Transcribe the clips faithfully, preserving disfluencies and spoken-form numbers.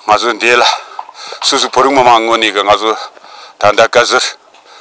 ང་ཚོ་འདི་ལ་སོ་སོའི་བོད་རིགས་མི་མང་ངོས་ནས་གི་ང་ཚོ་ད་ལྟ་བཀའ་ཟུར་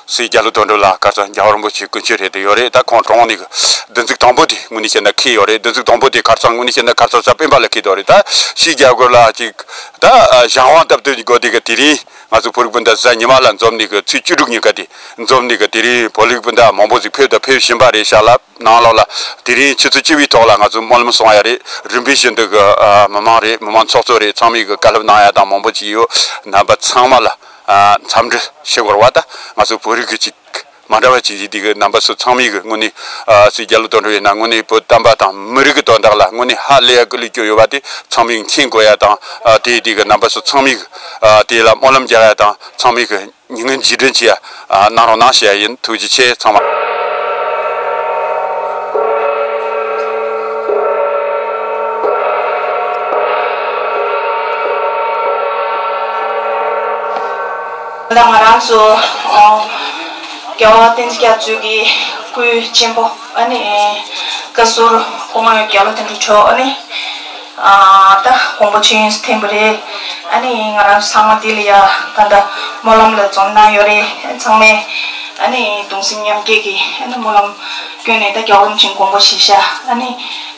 སྲས་རྒྱ་ལོ་དོན་གྲུབ་ལགས་ག་ས་རྒྱལ་བ་རིན་པོ་ཆེའི་སྐུ་མཆེད་རེད་དེ་ཡོད་རེད། ད་ཁོང་གྲོངས་ནས་གི་བདུན་ཚིགས་དང་པོ་དེ་དངོས་གནས་བཤད་ན་འཁེལ་ཡོད་རེད། བདུན་ཚིགས་དང་པོ་དེ་ཁ་སང་དངོས་གནས་བཤད་ན་ཁ་སང་གཟའ་སྤེན་པ་ལ་འཁེལ་ཡོད་རེད། ད་སྲས་རྒྱལ་བ་ལགས་ཅིག་ད་གཞན་དབང་སྟབས་བསྟུན་གྱི་སྒོ་དེ་གི་དེ་རིང་ང་ཚོ་བོད་རིགས་སྤུན་ཟླ་གཟའ་ཉི་མ་ལ་འཛོམས་ནས་གི་ཚེས་བཅུ་དྲུག་ཉིན་ག་དེ་འཛོམས་ནས་གི་དེ་རིང་བོད་རིགས་སྤུན་ཟླ་མང་པོ་ཞིག་ཕེབས་དང་ཕེབས་བཞིན་པ་རེད་ཤག་ལ། ནང་ལོགས་ལ་དེ་རིང་ཆུ་ཚོད་བཅུ་པའི་ཐོག་ལ་ང་ཚོ་སྨོན་ལམ་གསུང་ཡ་རེད། རིམ་པས་བཞིན་དུ་གི་ཨ་མི་མང་རེད། མི་མང་ཚོགས་གཙོ་རེད། ཚང་མས་གི་བཀའ་སློབ་གནང་ཡ་དང་མང་པོ་ཅིག་ཡོད། རྣམ་པ་ཚང་མ་ལ་ཨ་འཚམས་འདྲི་ཞུ་དགོས་རེད་བ། ད་ང་ཚོ་བོད་རིགས་གི་ཅིག་མ་འདྲ་བ་ཅིག་ཡིན་དུས་གི་རྣམ་པ་ཚོ་ཚང་མས་གི་དངོས་གནས་ཨ་སྲས་རྒྱ་ལོ་དོན་གྲུབ་ཡིན་ན་དངོས་གནས་བོད་བསྟན་པ་དང་མི་རིགས་གི་དོན་དག་ལ་དངོས་གནས་ཧ་ལས་ཡ་སྐུ་ལས་བསྐྱོན་ཡོད་པ་དེ་ཚང་མས་མཁྱེན་དགོས་ཡ་དང་། ཨ་དེ་དུས་གི་རྣམ་པ་ཚོ་ཚང་མས་གི་ཨ་དེ་ལ་སྨོན་ལམ་རྒྱག་ཡ་དང་། ཚང་མས་གི་ཉིན་ངན་རྗེས་དྲན་བྱེད་ཡ་ཨ་གནང་རོགས་གནང་ཞུ་ཡ་ཡིན། ཐུགས་རྗེ་ཆེ་ཚང་མ། ད་ང་རང་ཚོ་ཨ་རྒྱལ་བ་བསྟན་འཛིན་རྒྱ་མཚོ་གི་སྐུའི་གཅེན་པོ་ཨ་ནི་བཀའ་ཟུར་སྐུ་ངོ་རྒྱ་ལོ་དོན་གྲུབ་མཆོག་ཨ་ནི། ཨ་ད་དགོངས་པ་ཆོས་དབྱིངས་སུ་ཐིམ་པ་རེད། ཨ་ནི་ང་རང་ཚང་མ་འདི་ལ་ཡ་ད་ལྟ་སྨོན་ལམ་ལ་འཛོམས་གནང་ཡོད་རེད། ཚང་མས་ཨ་ནི་གདུང་སེམས་མཉམ་སྐྱེད་ཀྱི་ཨ་ནི་སྨོན་ལམ་བསྐྱོན་ནས་ད་རྒྱལ་བ་རིན་པོ་ཆེའི་དགོངས་པ་གཞིར་བཞག་ཨ་ནི་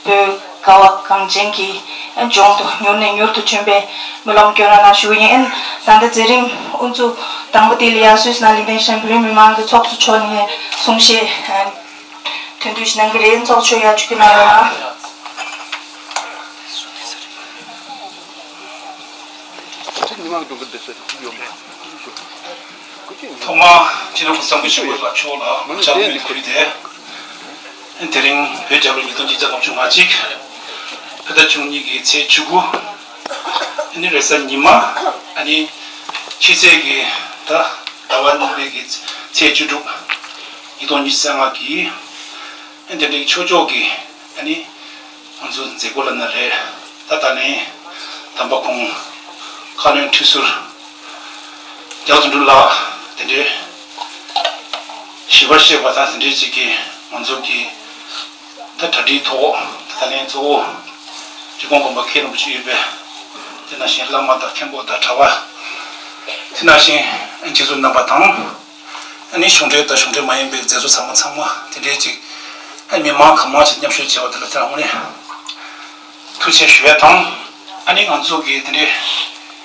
བོད་དགའ་བ་གངས་ཅན་གྱི་ལྗོངས་དུ་མྱུར་ནས་མྱུར་དུ་བྱོན་པའི་སྨོན་ལམ་བསྐྱོན་རོགས་གནང་ཞུ་གི་ཡིན། ད་ལྟ་མཛད་རིམ་དབུ་འཛུགས་དང་པོ་དེ་ལ་ཡ་སུད་སི་ནང་ལིང་ཏེན་ཤན་བོད་རིགས་མི་མང་གི་ཚོགས་གཙོ་མཆོག་ནས་གསུང་བཤད་དོན་བསྡུ་ཞིག་གནང་གི་རེད། ཚོགས་གཙོ་མཆོག་ཡར་ཆུ་ཁྱི་གནང་རོགས་གནང་། ཐོག་མར་སྤྱི་ནོར་གོང་ས་སྐུ་ཞབས་ལགས་མཆོག་ལ་ཕྱག་འབུལ་ཕུལ་ཏེ། དེ་རིང་བོད་རྒྱལ་ལོ་ཉིས་སྟོང་ཆིག་བརྒྱ་ལྔ་བཅུ་ང་གཅིག་བོད་ཟླ་བཅུ་གཉིས་ཀྱི་ཚེས་བཅུ་དགུ་ནི་རེས་གཟའ་ཉི་མ་ཨ་ནི་ཕྱི་ཚེས་ཀྱི་ད་ཟླ་བ་གཉིས་པའི་གི་ཚེས་བཅུ་དྲུག་ཉིས་སྟོང་ཉི་ཤུ་རྩ་ལྔ་གི་དེ་འདྲའི་ཆོས་ཕྱོགས་ཀྱི་ཨ་ནི་ང་ཚོ་མཛད་སྒོ་ལབ་ན་རེད། ད་ད་ལན་དམ་པ་ཁོང་བཀའ་བློན་ཁྲི་ཟུར་རྒྱ་དོན་གྲུབ་ལགས་དེ་འདྲའི་ཞི་བར་གཤེགས་པ་དང་དེ་འདྲའི་ཅིག་གི་ང་ཚོ་གི་ད་གྲ་སྒྲིག་ཐོག་ད་ལན་གཙོ་བོ་འབྲི་གུང་དགོན་པ་མཁན་རིན་པོ་ཆེ་ཡོད་པས། དེ་ནང་བཞིན་བླ་མ་དང་མཁན་པོ་དང་གྲྭ་པ། དེ་ནང་བཞིན་རྗེ་བཙུན་རྣམ་པ་དང་། ཨ་ནི་གཞུང་འབྲེལ་དང་གཞུང་འབྲེལ་མ་ཡིན་པའི་མཛད་གཙོ་ཚང་མ་ཚང་མ་དེ་འདྲའི་ཅིག་ཨ་མི་མང་གང་མང་ཞིག་མཉམ་ཞུགས་བྱས་པ་དེ་ལ་དེ་རང་ངོས་ནས་ཐུགས་རྗེ་ཆེ་ཞུ་ཡ་དང་། ཨ་ནི་ང་ཚོ་གི་དེ་འདྲའི་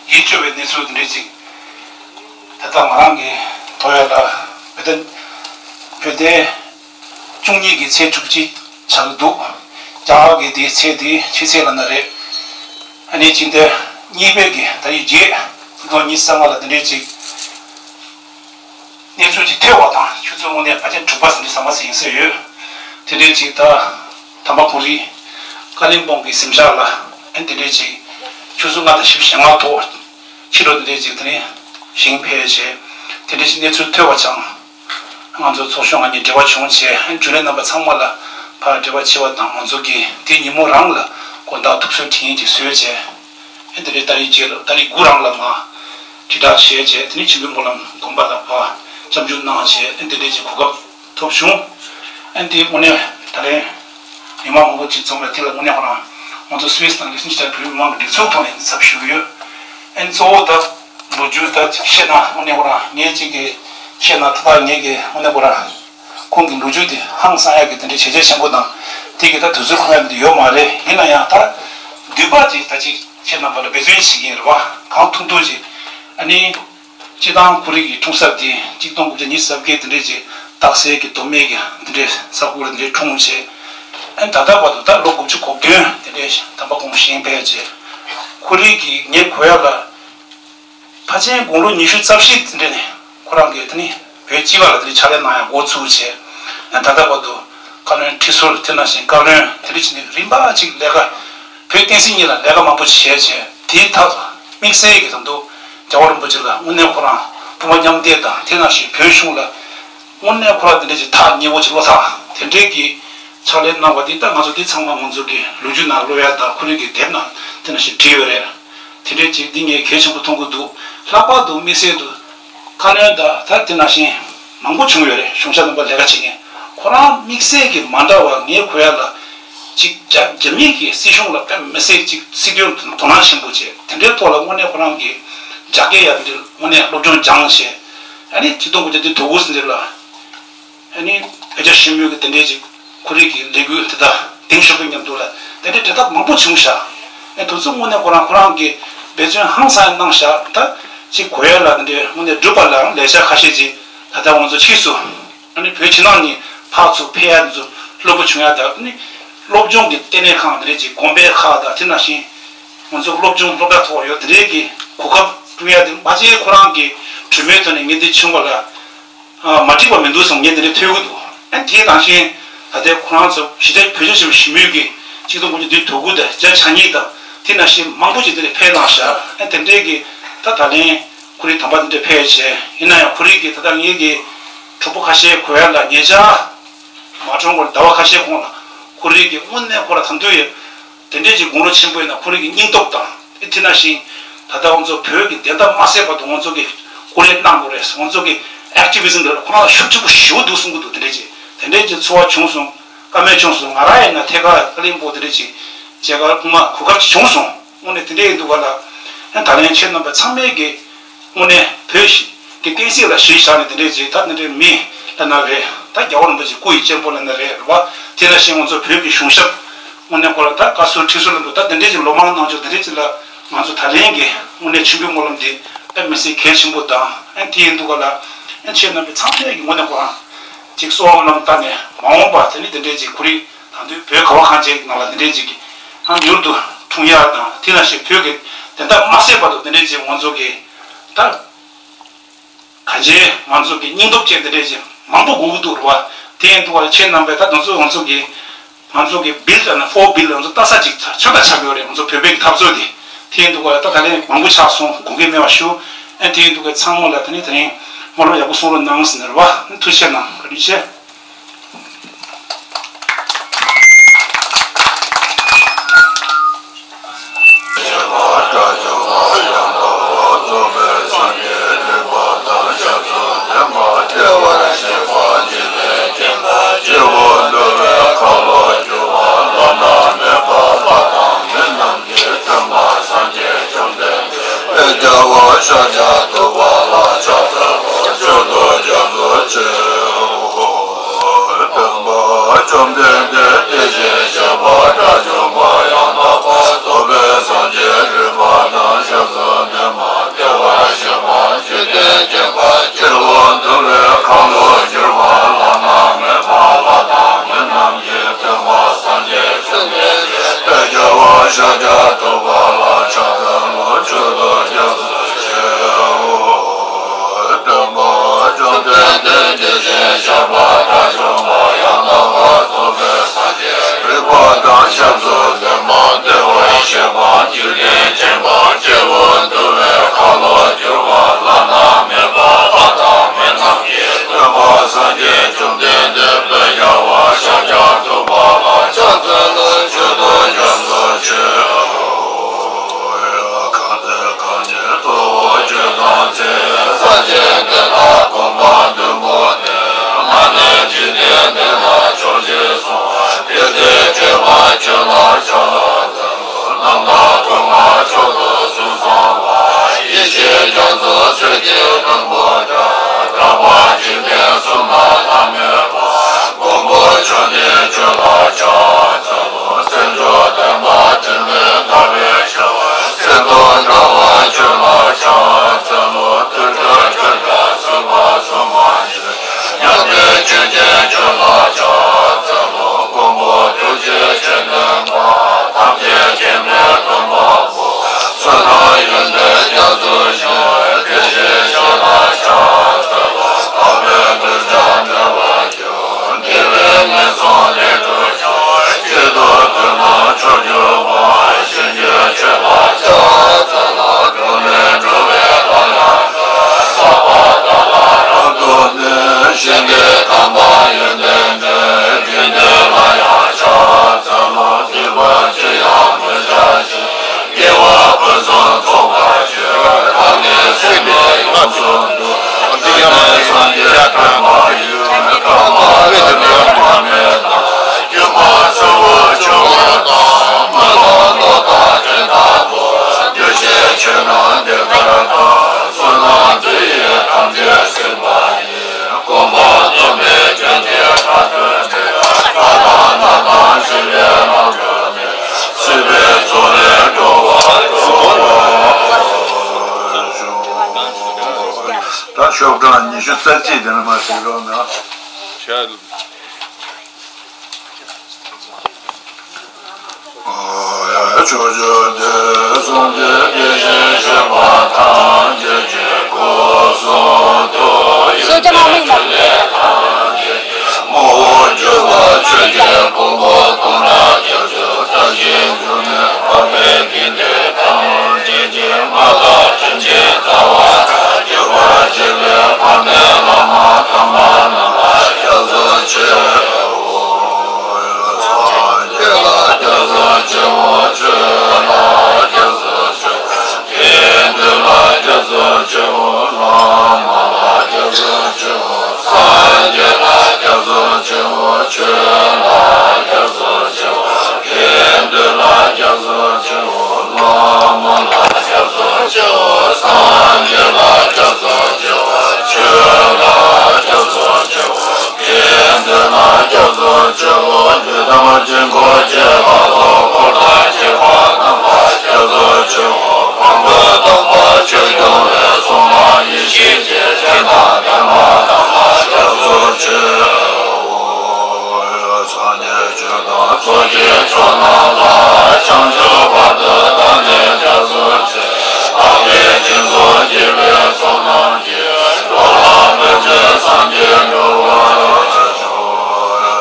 ཡིད་སྐྱོ་བའི་གནས་ཚུལ་དེ་འདྲའི་ཅིག་ད་ལྟ་ང་རང་གི་ཐོ་ཡ་ལ་བོད་དོན་བོད་དོན། བཅུ་གཉིས་ཀྱི་ཚེས་དྲུག་ཅུ་ཆགས་འདུག་རྒྱ་གར་གྱི་དེའི་ཚེས་དེའི་ཕྱི་ཚེས་ལབ་ན་རེད། ཨ་ནི་སྤྱི་ཟླ་གཉིས་པའི་གི་ཟླ་བའི་བརྒྱད་ལོ་ཉི་ཤུ་རྩ་ལྔ་ལ་དེ་འདྲའི་ཅིག་གནས་ཚུལ་ཅིག་ཐོས་པ་དང་ཆུ་ཚོད་དངོས་གནས་ཕལ་ཆེར་དྲུག་པ་ཟིན་ཏེ་ཟ་མ་ཟིན་ཡིན་ས་ཡོད། དེ་འདྲའི་ཅིག་ད་དམ་པ་གོང་རིམ་བཀའ་བློན་སྤུན་གྱི་གཟིམ་ཤག་ལ་ཨ་ནི་དེ་འདྲའི་ཅིག་ཆུ་ཚོད་ལྔ་དང་བཞི་བཅུ་ཞེ་ལྔ་ཐོག་ཕྱི་དྲོ་དེ་འདྲའི་ཅིག་དེ་ནས་ཞིང་ཕེབས་བྱས་དེ་འདྲའི་ཅིག་གནས་ཚུལ་ཐོས་པ་ཙང་། ང་ཚོ་ཚོགས་གཞོན་ང་གཉིས་འབྲེལ་བ་བྱུང་བྱས་རྒྱུན་ལས་རྣམ་པ་ཚང་མ་ལ་ཕར་འབྲེལ་བ་བྱས་པ་དང་ང་ཚོ་གིས་དེ་ཉིན་མོ་རང་ལ་དགོང་དག་ཐུགས་གསོའི་འཕྲིན་ཡིག་ཅིག་བཟོས་བྱས། དེ་རིང་ཏ་རིག་བརྒྱད་ལ་ཏ་རིག་དགུ་རང་ལ་མ་དྲིལ་བསྒྲགས་བྱས་བྱས་དེ་ནས་ཆིབས་བསྒྱུར་སྨོན་ལམ་དགོན་པ་ལ་ཕར་སྐྱབས་འཇུག་གནང་བྱས་དེ་འདྲའི་ཅིག་གོ་སྐབས་ཐོབ་བྱུང་། ཨ་ནི་དེ་དངོས་གནས་ད་རེས་མི་མང་མང་པོ་ཅིག་འཛོམས་པའི་དེ་ལ་དངོས་གནས་ཁོ་རང་ང་ཚོ་སུད་སི་དང་ལི་ཤན་སི་ཊན་བོད་མི་མང་གི་སྒྲིག་འཛུགས་ཐོག་ནས་འཚམས་ཞུ་གི་ཡོད། ཨ་ནི་གཙོ་བོ་ད་ལོ་རྒྱུས་ད་ཅིག་བཤད་ན་དངོས་གནས་ཁོ་རང་ངས་ཅིག་གི་བཤད་ན་ད་ལྟ་ངས་གི་དངོས་གནས་ཁོ་རང་ཁོང་གི་ལོ་རྒྱུས་དེ་ཧང་སང་ཡག་གི་དེ་འདྲའི་བྱས་རྗེས་ཆེན་པོ་དང་དེ་གི་ད་དུས་ཚོད་ཁོ་རང་གི་དེ་ཡོད་མ་རེད། ཡིན་ན་ཡང་ད་འདུས་པ་ཅིག་ད་ཅིག་ཁྱེད་རྣམ་པ་ལ་འབད་བརྩོན་བྱེད་ཀྱི་ཡིན་རེད་བ། གང་ཐུབ་ཐུབ་ཅིག་ཨ་ནི། སྤྱི་བཏང་ཁོ་རང་གི་འཁྲུངས་ས་དེ་གཅིག་སྟོང་དགུ་བརྒྱ་ཉི་ཤུ་རྩ་བརྒྱད་དེ་འདྲའི་ཅིག་སྟག་གསེར་གྱི་མདོ་སྨད་ཀྱི་དེ་འདྲའི་ས་ཁུལ་དེ་འདྲའི་འཁྲུངས་བྱས། ཨ་ནི་ད་ལྟ་བར་དུ་ད་ལོ་དགུ་བཅུ་གོ་བདུན་དེ་འདྲའི་དམ་པ་ཁོང་བཞེངས་ཕེབས་བྱས། ཁོ་རང་གི་ངས་གོ་ཡ་ལ་ཕལ་ཆེར་དགུང་ལོ་ཉི་ཤུ་རྩ་བཞི་དེ་འདྲ་ནས་ཁོ་རང་གིས་དེ་ནི་བོད་སྤྱི་པ་ལ་དེ་འདྲའི་ཕྱག་ལས་གནང་ཡ་འགོ་ཚུགས་བྱས། ཨ་ནི་ད་ལྟ་བར་དུ་བཀའ་བློན་ཁྲི་ཟུར་དེ་ནང་བཞིན་བཀའ་བློན་དེ་འདྲ་བྱས་ནས་རིམ་པ་ཅིག་ལས་ཀ་བོད་བསྟན་སྲིད་གཉིས་ལ་ལས་ཀ་མང་པོ་བྱས་བྱས་དེའི་ཐག་དམིགས་བསལ་གྱི་དང་དུ་རྒྱལ་བ་རིན་པོ་ཆེ་ལ་དངོས་གནས་ཁོ་རང་དབུ་མ་མཉམ་འདེགས་དང་དེ་ནང་བཞིན་བོད་གཞུང་ལ་དངོས་གནས་ཁོ་རང་དེ་འདྲ་ཅིག་ཐག་ཉེ་བོ་ཅིག་བློ་ཐག་དེ་འདྲའི་གི་ཕྱག་ལས་གནང་བ་འདི་ད་ང་ཚོ་འདི་ཚང་མ་ང་ཚོ་གི་ལོ་རྒྱུས་ནང་ཀློག་ཡ་དང་ཁོ་རང་གི་དེབ་ནང་དེ་ནང་བཞིན་བྲིས་ཡོད་རེད། དེ་འདྲའི་ཅིག་འདི་ངས་གལ་ཆེན་པོ་མཐོང་གི་འདུག་ལྷག་པར་དུ་དམིགས་བསལ་དུ་བཀའ་བློན་དང་ད་དེ་ནང་བཞིན་མང་པོ་བྱུང་ཡོད་རེད། གཞུང་ཞབས་རྣམ་པ་ལས་ཀ་བྱེད་མཁན་ཁོ་རང་དམིགས་བསལ་གྱི་མ་འདྲ་བ་ངས་གོ་ཡ་ལ། གཅིག་རྒྱ་རྒྱ་མི་གི་སྲིད་གཞུང་ལ་དཔེ་མི་སྲིད་ཅིག་སྲིད་དོན་དོ་སྣང་ཆེན་པོ་བྱས། དེ་འདྲའི་ཐོག་ལ་དངོས་གནས་ཁོ་རང་གི་རྒྱ་སྐད་ཡར་འདིར་དངོས་གནས་སློབ་སྦྱོང་སྦྱངས་བྱས། ཨ་ནི་ཆིག་སྟོང་དགུ་བརྒྱ་བདུན་དོན་དགུ་ཟིན་འདིར་ལ། ཨ་ནི་བོད་རྒྱ་ཞི་མོལ་གྱི་དེ་འདྲའི་ཅིག་ཁོ་རང་གི་ལས་འགུལ་དེ་དག་ལྡིང་ཤོག་གི་མཉམ་དུ་ལ་དེ་འདྲའི་འབྲེལ་ཐག་མང་པོ་བྱུང་ཤག་ཨ་དུས་ཚོད་དངོས་གནས་ཁོ་རང་ཁོ་རང་གི་འབད་བརྩོན་ཧང་སང་གནང་ཤག་ད་ཅིག་གོ་ཡ་ལ་དེ་འདྲའི་དངོས་གནས་སྒྲུབ་པ་ལའང་ལས་འཆར་ཁ་ཤས་ཅིག་ད་ལྟ་ང་ཚོ་ཕྱིས་སུ་ཨ་ནི་བོད་ཕྱི་ནང་གཉིས་ཕར་ཚུར་ཕེབས་ཡ་དེ་ཚོ་སླ་པོ་བྱུང་ཡ་དང་། ཨ་ནི་སློབ་སྦྱོང་གི་ལྟེ་གནས་ཁང་དེ་འདྲའི་ཅིག་དགོན་པའི་ཁག་དང་དེ་ནང་བཞིན་ང་ཚོ་སློབ་སྦྱོང་སློབ་གྲྭ་ཐོག་ཡོད་དེ་འདྲའི་གི་གོ་སྐབས་བསྐྲུན་ཡ་དེ་མ་བྱས་ཁོ་རང་གི་གྲོས་མོལ་ཐོག་ནས་ངས་འདི་བྱུང་བ་ལ། ཨ་མ་འགྲིག་པ་མི་འདུག་བསམ་ངས་དེ་འདྲ་ཐོས་ཀྱི་འདུག་ཨ་དེ་དང་ཤིང་ད་ལྟའི་ཁོ་རང་ཚོ་ཞི་བདེ་བོད་ཆ་ཞིབ་ཞི་མོལ་གྱི་ཆིག་སྟོང་དགུ་བརྒྱ་བདུན་དོ་དགུ་དང་བརྒྱ་ཆ་གཉིས་དང་དེ་ནང་བཞིན་མང་པོ་ཞིག་དེ་འདྲ་ཕེབས་གནང་ཤག་ཨ་དེ་འདྲའི་གི་ད་ད་ལན་ཁོ་རའི་དམ་པ་དེ་འདྲ་ཕེབས་བྱས། ཡིན་ན་ཡང་ཁོ་རའི་གི་ད་ལྟ་ངེད་ཀྱི་གྲོགས་པོ་ཁ་ཤས་གོ་ཡ་ལ་ཉེ་ཆར་མ་གྲོངས་གོང་ཟླ་བ་ཁ་ཤས་གོང་ལ་ཁོ་རའི་གི་དངོས་གནས་ཁོ་ར་ད་དུང་ཡོད། དེ་འདྲའི་ཅིག་དགུང་ལོ་ཆེན་པོ་ཡིན་ན་ཁོ་རང་གི་སྙིང་སྟོབས་དང་། ཨེ་དེ་ནང་བཞིན་ད་ལྟ་ང་ཚོ་བོད་ཀྱི་བདེན་མཐའ་མ་གསལ་བར་དུ་ང་ཚོ་གི་སྐུ་ལས་གནང་དགོས་རེད། ང་ཚོ་གི་ཨེག་ཊི་བི་ཟམ་འདྲ་ལ་ཁོ་རང་ལ་ཤུགས་ཆེན་པོ་ཞེ་པོ་འདུག་གསུང་གི་འདུག་དེ་འདྲའི་ཅིག་དེ་འདྲའི་ཅིག་ཚོར་བ་བྱུང་སོང་། བཀའ་མོལ་བྱུང་སོང་། ང་རང་ཡིན་ན་ཐད་ཀར་ཨ་ལིང་པོ་དེ་འདྲའི་ཅིག་མཇལ་ཁ་ཁོང་མ་གོ་སྐབས་ཅིག་བྱུང་སོང་། དངོས་གནས་དེ་འདྲའི་ཡིན་འདུག་ག་ལ། ཨ་ད་ལན་ཁྱེད་རྣམ་པ་ཚང་མས་གི་དངོས་གནས་བོད་ཀྱི་བསྟན་སྲིད་ལ་གཞི་བཞག་ནས་དེ་འདྲའི་ཅིག་ད་དེ་འདྲའི་མི་ལབ་ན་རེད། ད་རྒྱལ་བ་རིན་པོ་ཆེ་སྐུ་ཡི་གཅེན་པོ་ལབ་ན་རེད། རེད་བ། དེ་ནང་བཞིན་ང་ཚོ་བོད་ཀྱི་གཞུང་ཞབས་དངོས་གནས་ཁོ་ལ་ད་བཀའ་ཟུར་ཁྲི་ཟུར་ལ་འདུག་ད་དེ་འདྲའི་ཅིག་ལོ་མང་གནང་ཆོག་དེ་འདྲའི་ཅིག་ལ་ང་ཚོ་ད་ལན་གྱི་དངོས་གནས་མཆོད་འབུལ་སྨོན་ལམ་འདི་དཔེ་མི་སྲིད་གལ་ཆེན་པོ་དང་། ཨ་དེ་ཡིན་འདུག་ག་ལ། ཨ་ཁྱེད་རྣམ་པའི་ཚང་མས་ཀྱི་དངོས་གནས་ཁོ་རང་ཅིག་གསོལ་བ་སྨོན་ལམ་བཏབ་ནས་མ་འོངས་པ་དེ་ནི་དེ་འདྲའི་ཅིག་ཁོ་རའི་ད་དུང་བོད་ཁ་བ་གངས་ཅན་གྱི་ནང་ལ་དེ་འདྲའི་ཅིག་གི་ཨ་མྱུར་དུ་འཁྲུངས་ཡག་དང་། དེ་ནང་བཞིན་བོད་ཀྱི་བདེན་མཐའ་མ་གསལ་བར་དུ་དེ་འདྲའི་ཅིག་ང་ཚོ་གི་ད་གང་ཅི་ང་ཚོ་གི་སྙིང་སྟོབས་ཅན་དེ་འདྲའི་ཅིག་མང་པོ་དགོས་ཀྱི་འདུག་རེད་བ། དེ་ཡིན་དུས་ཁྱེད་རྣམ་པས་ད་དུང་ཚོ་ང་ཚོ་གི་ང་ཚོ་གི་བིལ་དང་ན་ཕོར་བིལ་ང་ཚོ་ལྟ་ས་ཅིག་ཆགས་ད་ཆགས་ཡོད་རེད། ང་ཚོ་བོད་པའི་གི་འཐབ་རྩོད་དེ། དེ་ཡིན་དུས་ད་ག་ལེ་མང་པོ་ཆགས་སོང་། དགོངས་འགལ་མེད་པ་ཞུ། ཨ་དེ་ཡིན་དུས་ཚང་མ་ལ་ད་ནི་ད་རིང་སྨོན་ལམ་ཡག་པོ་གསུང་རོགས་གནང་ཟེར་ནས་རེད་བ། ཐུགས་རྗེ་ཆེ་གནང་། བཀའ་དྲིན་ཆེ། དེ་ནས་མ་ཟེར་རོགས་གནང་། ཆོས་ཆོས་ཆོས་དེ་སངས་རྒྱས་དེ་བཞིན་གཤེགས་པ་ཐམས་ཅད་ཀྱི་སྐུ་གསུང་ཐུགས་ཡོན་ཏན་ཕྲིན་ལས་ཐམས་ཅད་ཀྱི་ངོ་བོ་གྱུར་པ་ཆོས་ཀྱི་ཕུང་པོ་དུང་རབ་བརྒྱད་ཅུ་རྩ་བཞིའི་འབྱུང་གནས་འཕགས་པའི་དགེ་འདུན་ཐམས་ཅད་ཀྱི་མངའ་བདག་དྲིན་ཅན་རྩ་བ་གྲགས་པ་གྱུར་པའི་འཕགས་མའི་བླ་མ་དམ་པ་རྣམས་ལ་སྐྱབས་སུ་མཆིའོ། སངས་རྒྱས་ལ་སྐྱབས་སུ་མཆིའོ། ཆོས་ལ་སྐྱབས་སུ་མཆིའོ། དགེ་འདུན་ལ་སྐྱབས་སུ་མཆིའོ། བླ་མ་ལ་སྐྱབས་སུ་མཆིའོ། སངས་རྒྱས་ལ་སྐྱབས་སུ་མཆིའོ། ཆོས་ལ་སྐྱབས་སུ་མཆིའོ། དགེ་འདུན་ལ་སྐྱབས་སུ་མཆིའོ། བླ་མ་ལ་སྐྱབས་སུ་མཆིའོ། སངས་རྒྱས་ལ་སྐྱབས་སུ་མཆིའོ། ཆོས་ལ་སྐྱབས་སུ་མཆིའོ། དགེ་འདུན་ལ་སྐྱབས་སུ་མཆིའོ། ལུས་དང་དཀྱིལ་འཁོར་བཅས་ལ་སོགས་འཁོར་དང་བཅས་པ་རྣམས་ལ་སྐྱབས་སུ་མཆིའོ། གང་དུ་དག་པ་ཆོས་སྐྱོང་བའི་གསུང་དང་ཡེ་ཤེས་ཀྱི་སྤྱན་དང་ཐོད་པ་རྣམས་ལ་སྐྱབས་སུ་མཆིའོ། སངས་རྒྱས་ཆོས་དང་ཚོགས་ཀྱི་མཆོག་རྣམས་ལ། བྱང་ཆུབ་བར་དུ་བདག་ནི་སྐྱབས་སུ་མཆི། བདག་གིས་སྦྱིན་སོགས་བགྱིས་པའི་ཚོགས་རྣམས་ཀྱིས། འགྲོ་ལ་ཕན་ཕྱིར་སངས་རྒྱས་འགྲུབ་པར་ཤོག།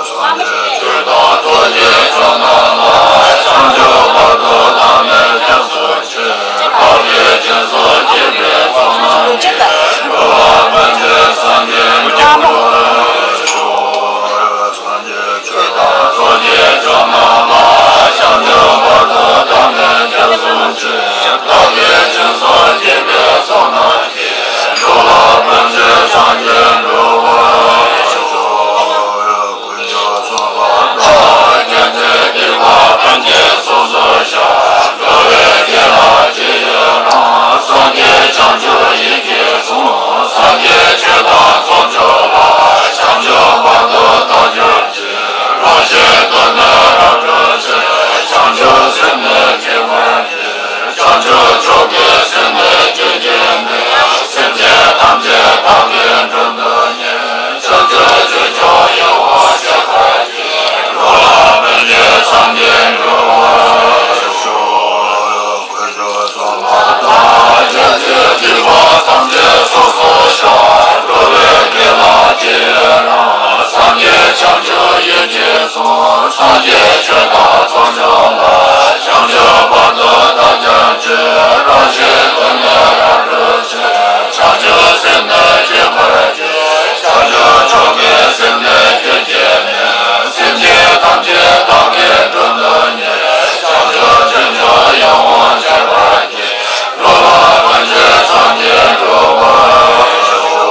སངས་རྒྱས་ཆོས་དང་ཚོགས་ཀྱི་མཆོག་རྣམས་ལ། བྱང་ཆུབ་བར་དུ་བདག་ནི་སྐྱབས་སུ་མཆི། བདག་གིས་སྦྱིན་སོགས་བགྱིས་པའི་ཚོགས་རྣམས་ཀྱིས། འགྲོ་ལ་ཕན་ཕྱིར་སངས་རྒྱས་འགྲུབ་པར་ཤོག། སངས་རྒྱས་ཆོས་དང་ཚོགས་ཀྱི་མཆོག་རྣམས་ལ། བྱང་ཆུབ་བར་དུ་བདག་ནི་སྐྱབས་སུ་མཆི། བདག་གིས་སྦྱིན་སོགས་བགྱིས་པའི་ཚོགས་རྣམས་ཀྱིས། འགྲོ་ལ་ཕན་ཕྱིར་སངས་རྒྱས་འགྲུབ་པར་ཤོག། དཀོན་མཆོག་གསུམ་ལ་བདག་སྙན་བརྒྱུད་པ་ཐམས་ཅད་སོ་སོར་བཤགས། འགྲོ་བའི་དགེ་ལ་ཅི་ཡི་རང་། སངས་རྒྱས་བྱང་ཆུབ་ཡིད་ཀྱིས་བཟུང་། སངས་རྒྱས་ཆོས་དང་ཚོགས་མཆོག་ལ། བྱང་ཆུབ་བར་དུ་བདག་སྐྱབས་མཆི། རང་གཞན་དོན་ནི་རབ་བསྒྲུབ་ཕྱིར། བྱང་ཆུབ་སེམས་ནི་བསྐྱེད་པར་བགྱི། བྱང་ཆུབ་མཆོག་གི་སེམས་ནི་བསྐྱེད་བགྱིས་ནས། སེམས་ཅན་ཐམས་ཅད་བདག་གིས་མགྲོན་དུ་གཉེར། བྱང་ཆུབ་སྤྱོད་མཆོག་ཡིད་འོང་སྤྱད་པར་བགྱི། འགྲོ་ལ་ཕན་ཕྱིར་སངས་རྒྱས་འགྲུབ་པར་ཤོག། དཀོན་མཆོག་གསུམ་ལ་བདག་སྙན་བརྒྱུད་པ་ཐམས་ཅད་སོ་སོར་བཤགས། འགྲོ་བའི་དགེ་ལ་ཅི་ཡི་རང་། སངས་རྒྱས་བྱང་ཆུབ་ཡིད་ཀྱིས་བཟུང་། སངས་རྒྱས་ཆོས་དང་ཚོགས་མཆོག་ལ། བྱང་ཆུབ་བར་དུ་བདག་སྐྱབས་མཆི། རང་གཞན་དོན་ནི་རབ་བསྒྲུབ་ཕྱིར། བྱང་ཆུབ་སེམས་ནི་བསྐྱེད་པར་བགྱི། བྱང་ཆུབ་མཆོག་གི་སེམས་ནི་བསྐྱེད་བགྱིས་ནས། སེམས་ཅན་ཐམས་ཅད་བདག་གིས་མགྲོན་དུ་གཉེར། བྱང་ཆུབ་སྤྱོད་མཆོག་ཡིད་འོང་སྤྱད་པར་བགྱི། འགྲོ་ལ་ཕན་ཕྱིར་སངས་རྒྱས་འགྲུབ་པར་ཤོག།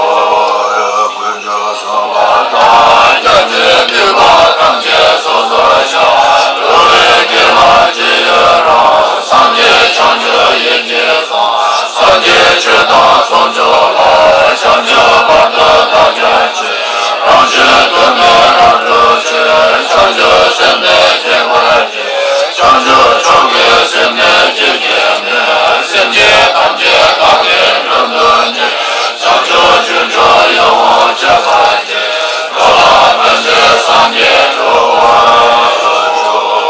དཀོན་མཆོག་གསུམ་ལ་བདག་སྙན་བརྒྱུད་པ་ཐམས་ཅད་སོ་སོར་བཤགས། འགྲོ་བའི་དགེ་ལ་ཅི་ཡི་རང་། སངས་རྒྱས་བྱང་ཆུབ་ཡིད་ཀྱིས་བཟུང་། སངས་རྒྱས་ཆོས་དང་ཚོགས་མཆོག་ལ། བྱང་ཆུབ་བར་དུ་བདག་སྐྱབས་མཆི། རང་གཞན་དོན་ནི་རབ་བསྒྲུབ་ཕྱིར། བྱང་ཆུབ་སེམས་ནི་བསྐྱེད་པར་བགྱི། བྱང་ཆུབ་མཆོག་གི་སེམས་ནི་བསྐྱེད་བགྱིས་ནས། སེམས་ཅན་ཐམས་ཅད་བདག་གིས་མགྲོན་དུ་གཉེར། བྱང་ཆུབ་སྤྱོད་མཆོག་ཡིད་འོང་སྤྱད་པར་བགྱི། འགྲོ་ལ་ཕན་ཕྱིར་སངས་རྒྱས་འགྲུབ་པར་ཤོག།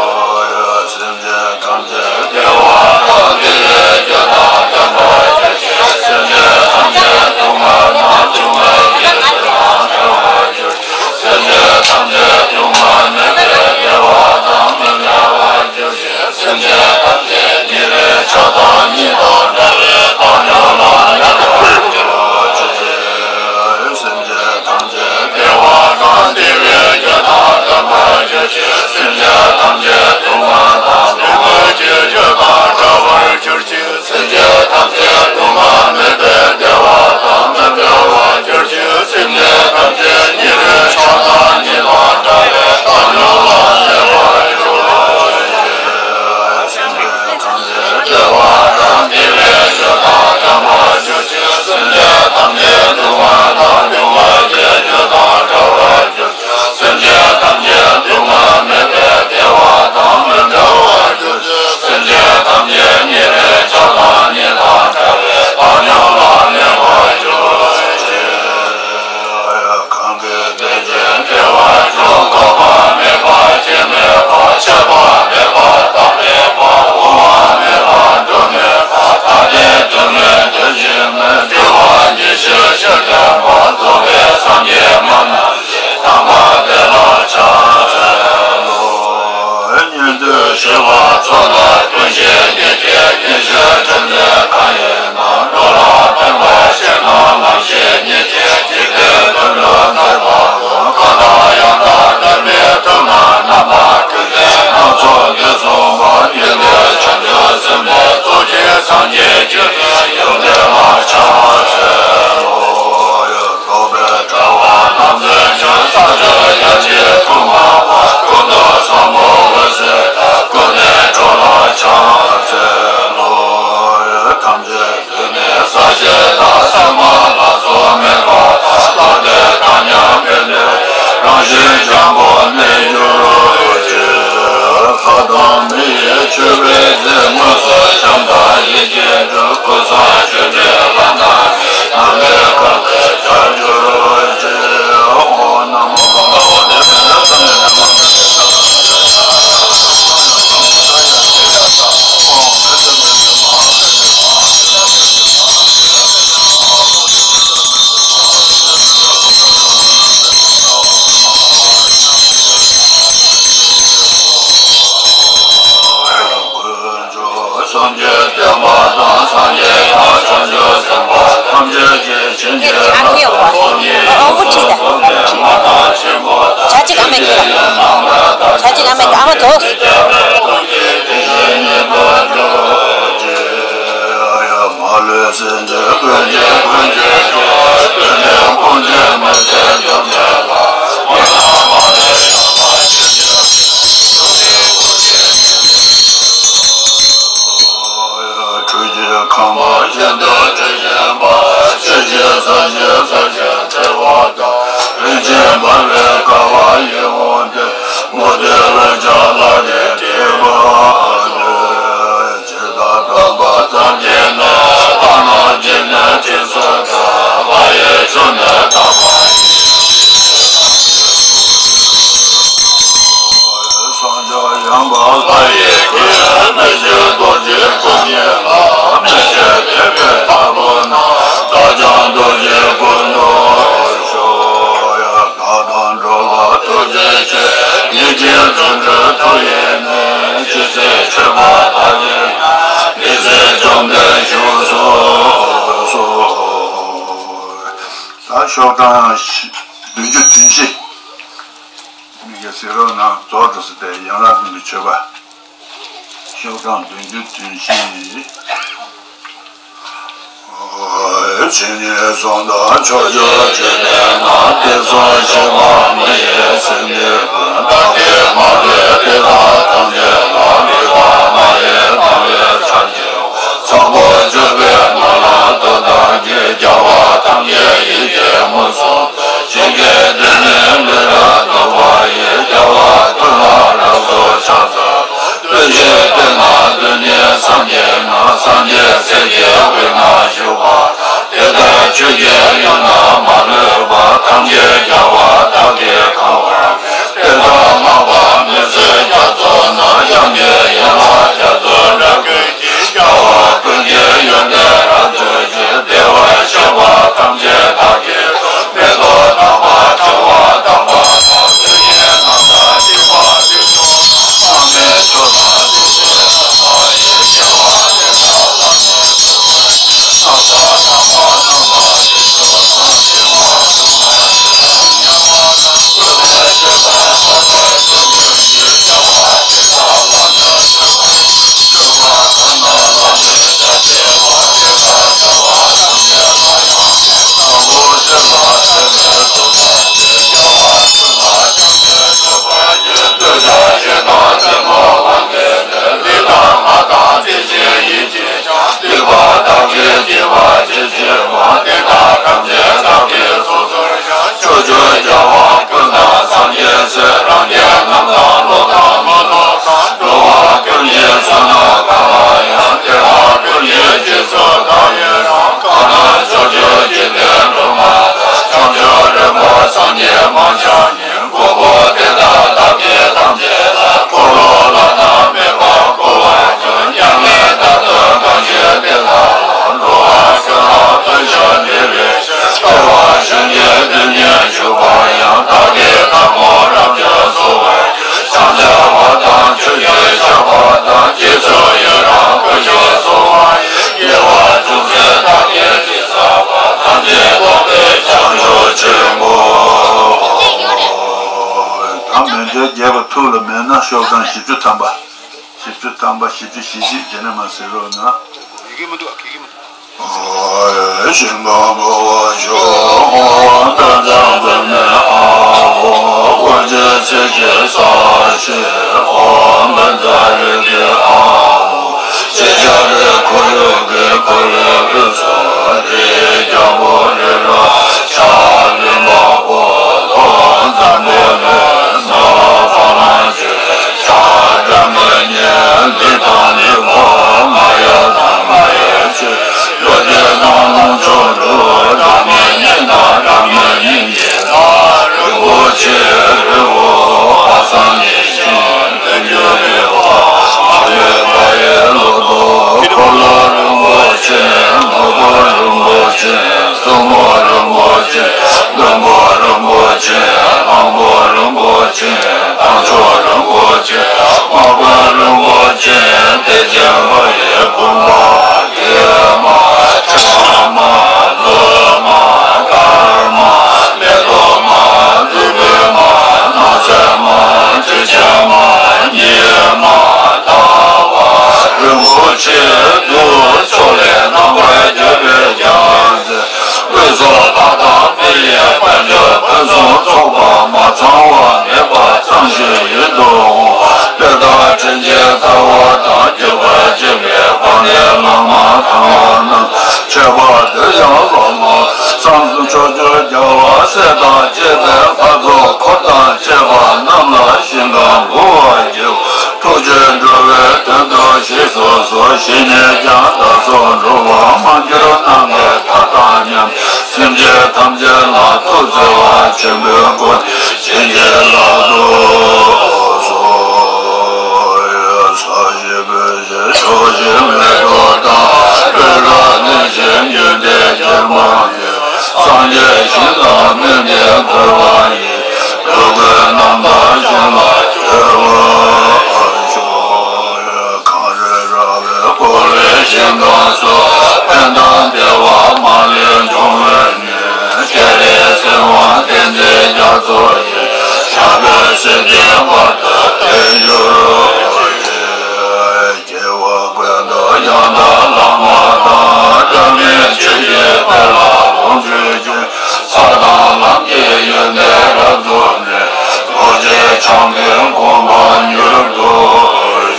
སེམས་ཅན་ཐམས་ཅད་བདེ་བ་དང་བདེ་བའི་རྒྱུ་དང་ལྡན་པར་གྱུར་ཅིག། སེམས་ཅན་ཐམས་ཅད་སྡུག་བསྔལ་དང་སྡུག་བསྔལ་གྱི་རྒྱུ་དང་བྲལ་བར་ ཡིད་འོང་སྟེ། མུ་སྟེགས་ལུས་ཀྱང་ལ་རེ་སྒྲིབ་པ་སྟེ། ཇི་ལྟར་བསྒོམས་པ་ཙམ་གྱིས་ནི། ལྷ་རྣམས་ཀྱིས་ནི་ཁྲིད་སུ་འདུག། ལྷ་ཡི་ཆོས་ནི་དམ་པ་ཡིན། སངས་རྒྱས་ཡུམ་པ་ལྷ་ཡི་སྐུ། མི་ཤེས་རྡོ་རྗེའི་སྐུ་ཉིད་ལ། མི་ཤེས་ཐེག་པའི་ལྷ་བུ་རྣམས། བདག་ཀྱང་རྡོ་རྗེའི་སྐུ་མདོར་བཤད། བདག་དང་འགྲོ་ལ་ཐུགས་རྗེ་ཆེ། ཉེར་གཅིག་རྫུ་འཕྲུལ་མཐུ་ཡིས་ནི། ཇི་སྲིད་མཆོད་པ་དག་གིས་ནི། དེ་སྲིད་བཅོམ་ལྡན་བཞུགས་སུ་གསོལ། ད་ཤོག་གྲངས་བདུན་ཅུ་དོན་བཞི། མི་དགེ་ཟེར་རོགས་གནང་། རྫོགས་འགྲོ་ཟེར་ཏེ་ཡན་ལག་བདུན་གྱི་མཆོད་པ། ཤོག་གྲངས་བདུན་ཅུ་དོན་བཞི། ཇི་སྙེད་སུ་དག་ཕྱོགས་བཅུའི་འཇིག་རྟེན་ན། དུས་གསུམ་གཤེགས་པ་མི་ཡི་སེམས་དཔའ་ཀུན། བདག་གིས་མ་ལུས་དེ་དག་ཐམས་ཅད་ལ། ལུས་དང་ངག་ཡིད་དང་བས་ཕྱག་བགྱིའོ། ཚངས་པར་སྤྱོད་པའི་ངང་ལ་ཐུགས་བསྐྱེད་ཀྱིས། རྒྱལ་བ་ཐམས་ཅད་ཡིད་ཀྱིས་མངོན་སུམ་དུ། ཇི་སྙེད་དུ་ནི་ལུས་ལ་སྡོད་པ་ཡི། རྒྱལ་བ་ཀུན་ལ་རབ་ཏུ་ཕྱག་འཚལ་ལོ། བདུད་ཀྱི་སྡེ་ལྔ་བདུན་ནི་སངས་རྒྱས་ན། སངས་རྒྱས་སྲས་ཀྱི་དབུས་ན་བཞུགས་པ་དང་། དེ་ལྟར་ཆོས་ཀྱི་ཡུལ་རྣམས་མ་ལུས་པ། ཐམས་ཅད་རྒྱལ་བ་དག་གིས་གང་བར་མོས། དེ་དག་བསྔགས་པ་མི་བཟོད་རྒྱ་མཚོ་རྣམས། དབྱངས་ཀྱི་ཡན་ལག་རྒྱ་མཚོའི་རབ་ཀུན་གྱིས། རྒྱལ་བ་ཀུན་གྱི་ཡོན་ཏན་རབ་བརྗོད་ཅིང་། བདེ་བར་གཤེགས་པ་ཐམས་ཅད་བདག་གིས་མཐོང་། མེ་ཏོག་དམ་པ་བྱ་བ་དམ་པ་དང་། ཀུན་གྱི་རྣམ་ཐར་ཐེག་པ་ཆེན་པོ་དང་། དམ་པའི་ཆོས་དང་ཐུགས་རྗེ་དམ་པ་ཡི། རྒྱལ་བ་དེ་དག་བླ་མེད་གྲོལ་བར་བགྱི། ནམ་མཁའ་དང་པོ་ནམ་མཁའ་དྲུག་ཏུ་བགྲངས་ཏེ། ཉི་མ་དང་པོ་ལུས་དང་ངག་དང་དེ་བཞིན་ཡིད་ཀྱིས་ཀྱང་། སྡིག་པ་དག་གིས་བགྱིས་པ་ཅི་མཆིས་པ། དེ་དག་ཐམས་ཅད་བདག་གིས་སོ་སོར་བཤགས། ཕྱོགས་བཅུའི་རྒྱལ་བ་ཀུན་དང་སངས་རྒྱས་སྲས། རང་རྒྱལ་རྣམས་དང་སློབ་དང་མ་སློབ་དང་། འགྲོ་བ་ཀུན་གྱི་བསོད་ནམས་གང་ལ་ཡང་། དེ་དག་ཀུན་གྱི་རྗེས་སུ་བདག་ཡི་རང་། གང་ན་ཕྱོགས་བཅུའི་འཇིག་རྟེན་འགྲོ་མ་དང་། བྱང་ཆུབ་རིམ་པར་སངས་རྒྱས་མང་ཕྱག་བརྒྱའི། འཁོར་དེ་དག་བདག་གིས་ཐམས་ཅད་ལ། འཁོར་ལོ་བླ་ན་མེད་པ་བསྐོར་བར་བགྱི། མྱ་ངན་འདའ་སྟོན་གང་བཞེད་དེ་དག་ལ། འགྲོ་བ་ཀུན་ལ་ཕན་ཕྱིར་འདིར་བྱོན་ཞིང་། བདེ་བ་གཞན་གྱིས་དོན་གཉིས་འགྲུབ་པ་ཡང་། བདག་གིས་ཐལ་མོ་རབ་བརྗོད་གསོལ་བར་བགྱི། ཕྱག་འཚལ་བ་དང་ཆོས་ཀྱི་བཤགས་པ་དང་། རྗེས་སུ་ཡི་རང་བསྐུལ་ཞིང་གསོལ་བ་ཡི། དགེ་བ་ཅུང་ཟད་བདག་གིས་ཅི་བསགས་པ། ཐམས་ཅད་རྫོགས་པའི་བྱང་ཆུབ་ཆེན་པོ། ད་མཎྜལ་རྒྱས་པ་ཐུགས་ལ་མེད་ན་ཤོག་གྲངས་བཞི་བཅུ་ཐམ་པ། བཞི་བཅུ་ཐམ་པ། བཞི་བཅུ་ཞེ་གཅིག་རྗེས་ནས་མ་ཟེར་རོགས་གནང་། ཡི་གེ་མི་འདུག་ཨ། ཡི་གེ་མི་འདུག་ཨོ། ཞིང་ཁམས་འཁོར་བ་ཞི་བ་འོང་། དཔལ་བཟང་པདྨའི་དབང་པོ། ཀུན་གྱི་སྲས་ཀྱི་ས་གཞི་འོང་། བཛྲ་རིགས་ཀྱི་དབང་པོ། ཤེས་བྱ་རིགས་ཁོར་ཡུག་གི་འཁོར་ལོའི་དབུས་སུ། རིའི་རྒྱལ་པོ་རི་རབ་ཤར། ལུས་འཕགས་པོ་ཐོབ། འཛམ་བུ་གླིང་ན་འཕགས་ལམ་སྤྱོད། ཤར་སྒྲ་མི་སྙན་ལུས་དང་ལུས་འཕགས། ང་རྒྱལ་དང་ང་ཡི་ཆོས། ལུས་འདི་ནང་ལོངས་སྤྱོད་འགྲོ། སྒྲ་མི་སྙན་དང་སྒྲ་མི་སྙན་གྱི་ལྷ། རིན་པོ་ཆེ་རི་བོ་དཔག་བསམ་ཡེ་ཤེས་ལྷུན་གྱིས་གྲུབ་པ། མ་ལུས་པ་ཡི་ལོ་ཏོག་འཁོར་ལོ་རིན་པོ་ཆེ། ནོར་བུ་རིན་པོ་ཆེ། བཙུན་མོ་རིན་པོ་ཆེ། བློན་པོ་རིན་པོ་ཆེ། གླང་པོ་རིན་པོ་ཆེ། དམ་ཆོས་རིན་པོ་ཆེ། དམག་དཔོན་རིན་པོ་ཆེ། དད་ཅན་བ་ཡི་དགོན་པ། སྐྱེས་མ། ཕྲེང་མ། ལོ་མ། དཀར་མ། མེ་ཏོག་མ། ལུས་པོའི་མ། ནགས་ཚལ་མ། དྲི་ཆབ་མ། ཉི་མ། ཟླ་བ། རིན་པོ་ཆེ་འདུ་ཕྱོགས་ལས་རྣམ་པར་བསྐྱོད་པའི་རྒྱལ་མཚན། དབུས་སུ་བདག་དང་མི་ཡི་དཔལ་འབྱོར་ཕུན་སུམ་ཚོགས་པ། མ་ཚང་བ་མེད་པ་ཙམ་ཞིག་ཡིད་དུ་འོང་། དཔལ་དང་དྲིན་ཅན་རྩ་བ་དང་། བརྒྱུད་པར་བཅས་པའི་དཔལ་ལྡན་བླ་མ་དམ་པ་རྣམས། མཆོད་པ་འདིར་ཡང་སློབ་མ་བསམ་གཟིགས་ཕྱོགས་བཅུའི་རྒྱལ་བ་སྲས་དང་བཅས་པའི་ལྷ་ཚོགས་འཁོར་དང་བཅས་ ཕྱི་ནས་ཀྱང་བདག་སོགས་འགྲོ་བ་མ་གྱུར་ནམ་མཁའི་མཐའ་དང་མཉམ། སེམས་ཅན་ཐམས་ཅད་ལ་ཐུགས་བརྩེ་བ་ཆེན་པོའི་སྒོ་ནས་བྱིན་གྱིས་བརླབ་ཏུ་གསོལ། ས་གཞི་སྤོས་ཀྱི་ཕྱོགས་བཞིར་མེ་ཏོག་དང་། སྤོས་སྐར་ལེན་ཅིང་འགྱུར་ལྡན་གྱི་མ་འོངས་སངས་རྒྱས་ཞིང་དང་མི་འདྲའི་འཁོར་བ་ཡི། འགྲོ་ཀུན་རྣམ་དག་ཞིང་ལ་སྤྱོད་པར་ཤོག། གངས་རི་ར་བས་བསྐོར་བའི་ཞིང་ཁམས་སུ། ཕན་དང་བདེ་བ་མ་ལུས་འབྱུང་བའི་གནས། སྤྱན་རས་གཟིགས་དབང་བསྟན་འཛིན་རྒྱ་མཚོ་ཡི། ཞབས་པད་སྲིད་མཐའི་བར་དུ་བརྟན་གྱུར་ཅིག། སྐྱེ་བ་ཀུན་ཏུ་ཡང་དག་བླ་མ་དང་། སྒྲོན་མེ་ཆུ་སྐྱེས་དེ་ལ་ལོངས་སྤྱོད་ཅིང་། ཚེ་དང་ལམ་གྱི་ཡོན་ཏན་རབ་རྫོགས་ནས། རྡོ་རྗེ་འཆང་གི་གོ་འཕང་མྱུར་ཐོབ་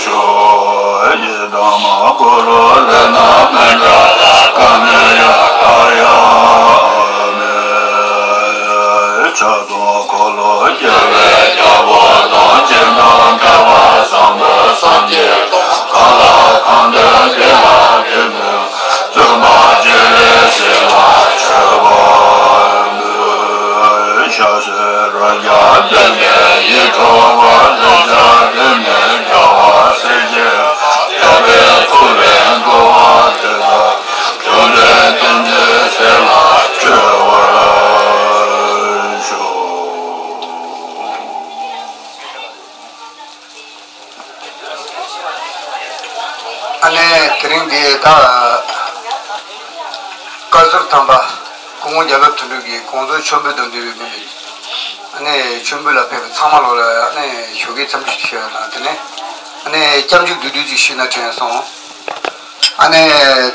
ཤོག། ཡི་དམ་འཁོར་ལོ་ལས་རྣམ་སྨིན་དགྲ་ལ། ཀ་མེ་ཡ་ཏ་ཡ་མེ། ཕྱག་སྟོང་འཁོར་ལོ་སྐྱེ་བའི་རྒྱལ་པོ་དང་། སྦྱིན་དང་སྤྲོས་པ་བཟང་པོ་སངས་རྒྱས་དང་། གང་ལ་གང་འདུལ་དེ་ལ་དེ་འདུལ། བཙུན་པ་སྤྱན་རས་གཟིགས་ལ་མཆོད་པར་འབུལ། ཕྱག་འཚལ་རོ་བརྒྱ་སྟོན་པའི་ཡིད་འཕྲོག་པ། ལན་བརྒྱ་སྟོན་པའི་རྒྱལ་བ་སྲས་བཅས། ཐེག་པའི་ཐུབ་པས་འགྲོ་བ་འདྲེན་པ། བཅོམ་ལྡན་བསྟན་འཛིན་སྲས་ལ་མཆོད་པར་ཤོག། ཨ་ནི་དེ་རིང་འདི་ད་བཀའ་ཟུར་དམ་པ་སྐུ་ངོ་རྒྱ་ལོ་དོན་གྲུབ་ཀྱིས་དགོངས་རྫོགས་མཆོད་འབུལ་དང་འབྲེལ་བའི་སྒོ་ནས། ཨ་ནི་མཆོད་འབུལ་ལ་ཕེབས་པའི་ཚང་མ་ལོ་ལ་ཨ་ནི་ཞོགས་ཀའི་འཚམས་འདྲི་ཞུ་ཡ་དང་། དེ་ནས་ཨ་ནི་སྐྱབས་འཇུག་བསྡུས་བསྡུས་ཅིག་ཞུས་ན་དྲན་སོང་། ཨ་ནི་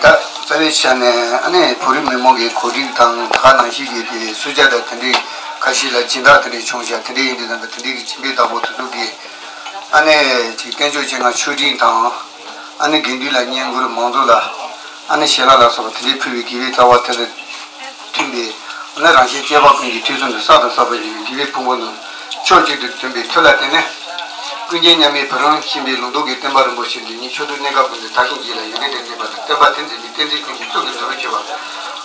ད་རྩ་བའི་ཆ་ནས་ཨ་ནི་བོད་རིགས་མི་མང་གི་གོ་སྒྲིག་དང་། ད་ག་ནང་བཞིན་གྱི་དེ་སུ་ཇཱ་དང་དེ་འདྲའི་ཁ་ཤས་ལ་སྦྱིན་བདག་དེ་འདྲའི་བྱུང་ཤག། དེ་འདྲའི་ཡིན་དུས་ཙམ་པ་དེ་འདྲའི་གི་སྦྱིན་པའི་བདག་པོ་དེ་ཚོ་གིས་ཨ་ནི་ཅིག་བསྟན་བཅོས་ཆེད་མངགས་མཆོད་སྤྲིན་དང་། ཨ་ནི་དགེ་འདུན་ལ་བསྙེན་བཀུར། མང་ཚོགས་ལ་ཨ་ནི་ཞལ་ལག་ལ་སོགས་པ་དེ་འདྲའི་ཕུལ་བའི་དགེ་བའི་རྩ་བ་དེ་ལ་མཐུན་པའི། ཨ་ནི་རང་གཞན་གཅེས་པ་ཀུན་གྱི་དུས་གསུམ་དུ་བསགས་དང་བསགས་པར་བགྱི་བའི་དགེ་བའི་ཕུང་པོ་རྣམས་ཕྱོགས་གཅིག་ཏུ་འདུས་པའི་མཐུ་ལ་བརྟེན་ནས། ཀུན་མཁྱེན་མཉམ་མེད་བུ་རམ་ཤིང་རྟའི་ལུང་རྟོགས་ཀྱི་བསྟན་པ་རིན་པོ་ཆེ་འདི་ཉིད་ཕྱོགས་དུས་གནས་སྐབས་ཀུན་ཏུ་དར་ཞིང་རྒྱས་ལ་ཡོན་ཏན་ལྡན་གནས་པ་དང་། བསྟན་པ་དེ་འཛིན་པའི་བསྟན་འཛིན་ཀུན་གྱི་གཙུག་གི་ནོར་བུར་གྱུར་པ།